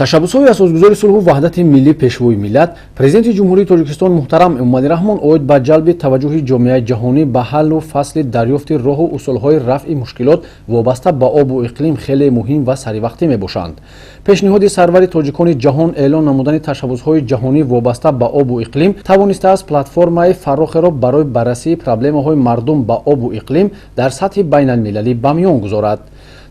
Ташаббусҳои асосгузори сулҳу ваҳдати миллӣ, Пешвои миллат, Президенти Ҷумҳурии Тоҷикистон муҳтарам Эмомалӣ Раҳмон оид ба ҷалби таваҷҷӯҳи ҷомеаи ҷаҳонӣ ба ҳаллу фасли дарёфти роҳу усулҳои рафъи мушкилот вобаста ба обу иқлим хеле муҳим ва саривақтӣ мебошанд. Пешниҳоди сарвари тоҷикони ҷаҳон эълон намудани ташаббусҳои ҷаҳонӣ вобаста ба обу иқлим тавонистааст платформаи фарохеро барои баррасии проблемаҳои мардум ба обу иқлим дар сатҳи байналмилалӣ ба миён гузорад.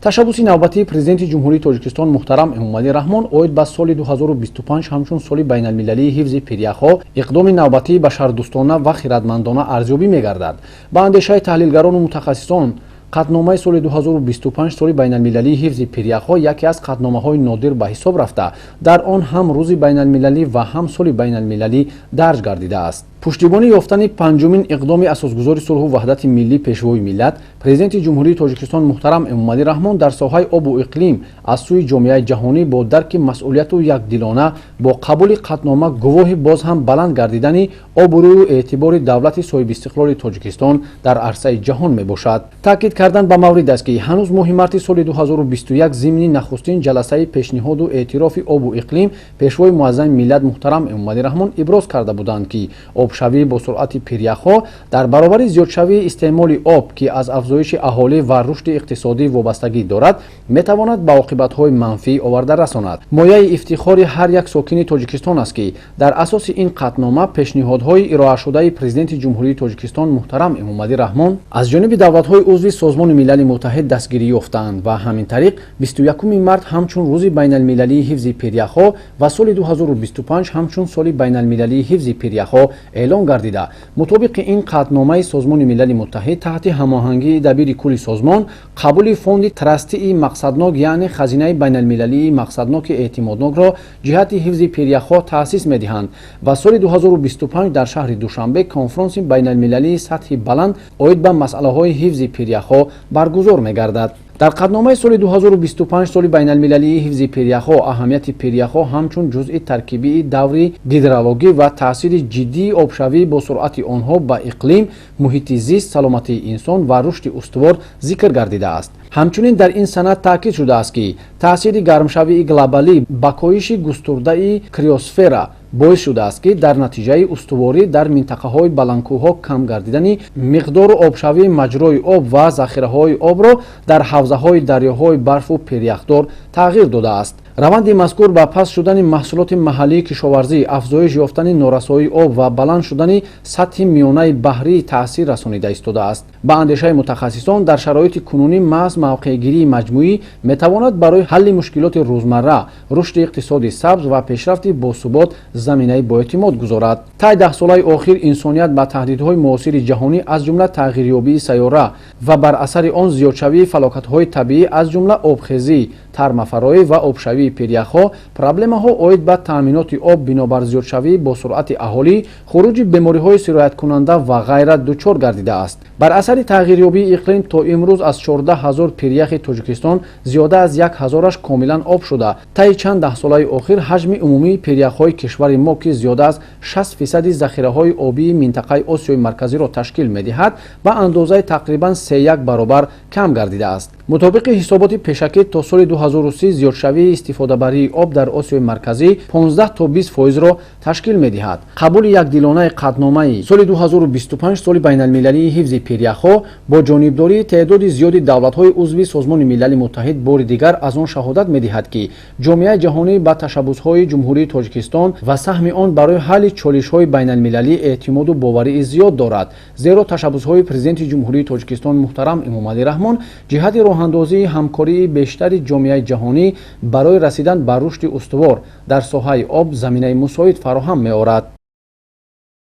Ташаббуси навбатии Президенти Ҷумҳурии Тоҷикистон муҳтарам Эмомалӣ Раҳмон оид ба соли 2025 ҳамчун соли байналмилалии ҳифзи пиряхҳо иқдоми навбатии башардӯстона ва хиратмандона арзёбӣ мегардад. Ба андешаи таҳлилгарону мутахассисон, қатъномаи соли 2025, соли байналмилалии ҳифзи пиряхҳо, яке аз қатъномаҳои нодир ба ҳисоб рафта, дар он ҳам рӯзи байналмилалӣ ва ҳам соли байналмилалӣ дарҷ гардидааст. Пуштибонӣ ёфтани панҷумин иқдоми асосгузори сулҳу ваҳдати миллӣ, Пешвои миллат, Президенти Ҷумҳурии Тоҷикистон муҳтарам Эмомалӣ Раҳмон дар соҳаи обу иқлим аз сӯи ҷомеаи ҷаҳонӣ бо дарки масъулияту якдилона бо қабули қатънома гувоҳи боз ҳам баланд гардидани обрӯю эътибори давлати соҳибистиқлоли Тоҷикистон дар арсаи ҷаҳон мебошад. Таъкид кардан ба маврид аст, ки ҳанӯз моҳи марти соли 2021 зимни нахустин ҷаласаи пешниҳоду эътирофи обу иқлим Пешвои муаззами миллат муҳтарам Эмомалӣ Раҳмон иброз карда буданд, ки обшавӣ бо суръати пиряхҳо дар баробари зиёдшавии истеъмоли об, ки аз афзоиши аҳолӣ ва рушди иқтисодӣ вобастагӣ дорад, метавонад ба оқибатҳои манфӣ оварда расонад. Мояи ифтихори ҳар як сокини Тоҷикистон аст, ки дар асоси ин қатънома пешниҳодҳои ироашудаи Президенти Ҷумҳурии Тоҷикистон муҳтарам Эмомалӣ Раҳмон аз ҷониби давлатҳои узви Созмони Милали Муттаҳид дастгирӣ ёфтаанд ва ҳамин тариқ 21 март ҳамчун рӯзи байналмилалии ҳифзи пиряхҳо ва соли 2025 ҳамчун соли байналмилалии ҳифзи пиряхҳо эълон гардида, мутобиқи ин қатъномаи Созмони Милали Муттаҳид таҳти ҳамоҳангии дабири кулли созмон қабули фонди трастии мақсаднок, яъне хазинаи байналмилалии мақсадноки эътимоднокро ҷиҳати ҳифзи пиряхҳо таъсис медиҳанд ва соли 2025 дар шаҳри Душанбе конфронси байналмилалии сатҳи баланд оид ба масъалаҳои ҳифзи пиряхҳо баргузор мегардад. Дар қатъномаи соли 2025, соли байналмилалии ҳифзи пиряхҳо, аҳамияти пиряхҳо ҳамчун ҷузъи таркибии даври гидрологӣ ва таъсири ҷиддии обшавӣ бо суръати онҳо ба иқлим, муҳити зист, саломатии инсон ва рушди устувор зикр гардидааст. Ҳамчунин дар ин санад таъкид шудааст, ки таъсири гармшавии глобалӣ ба коҳиши густурдаи криосфера боис шудааст, ки дар натиҷаи устуворӣ дар минтақаҳои баландкӯҳҳо кам гардидани миқдору обшавии маҷрои об ва захираҳои обро дар ҳавзаҳои дарёҳои барфу пиряхдор тағйир додааст. Раванди мазкур ба паст шудани маҳсулоти маҳаллии кишоварзӣ, афзоиш ёфтани норасоии об ва баланд шудани сатҳи миёнаи баҳрӣ таъсир расонида истодааст. Ба андешаи мутахассисон, дар шароити кунунӣ маҳз мавқеъгирии маҷмӯӣ метавонад барои ҳалли мушкилоти рӯзмарра, рушди иқтисоди сабз ва пешрафти босубот заминаи боэътимод гузорад. Тай даҳсолаи охир инсоният ба таҳдидҳои муосири ҷаҳонӣ, аз ҷумла тағйирёбии сайёра ва бар асари он зиёдшавии фалокатҳои табиӣ, аз ҷумла обхезӣ, тармафароӣ ва обшавии пиряхҳо, проблемаҳо оид ба таъминоти об бинобар зиёдшавии босуръати аҳолӣ, хуруҷи бемориҳои сирояткунанда ва ғайра дучор гардидааст. Бар асари тағйирёбии иқлим то имрӯз аз 14 ҳазор пиряхи Тоҷикистон зиёда аз як ҳазораш комилан об шуда, таи чанд даҳсолаи охир ҳаҷми умумии пиряхҳои кишвари мо, ки зиёда аз 60 фисади захираҳои обии минтақаи Осиёи Марказиро ташкил медиҳад, ба андозаи тақрибан 3,1 баробар кам гардидааст. Мутобиқи ҳисоботи пешакӣ, то соли 2030 зиёдшавии истифодабарии об дар Осиёи Марказӣ 15 то 20 фоизро ташкил медиҳад. Қабули якдилонаи қатъномаи соли 2025, соли байналмилалии ҳифзи пиряхҳо, бо ҷонибдории теъдоди зиёди давлатҳои узви Созмони Милали Муттаҳид бори дигар аз он шаҳодат медиҳад, ки ҷомеаи ҷаҳонӣ ба ташаббусҳои Ҷумҳурии Тоҷикистон ва саҳми он барои ҳалли чолишҳои байналмилалӣ эътимоду боварии зиёд дорад, зеро ташаббусҳои Президенти Ҷумҳурии Тоҷикистон муҳтарам Эмомалӣ Раҳмон ҷиҳати роҳандозии ҳамкории бештари ҷомеаи ҷаҳонӣ барои расидан ба рушди устувор дар соҳаи об заминаи мусоид фароҳам меорад.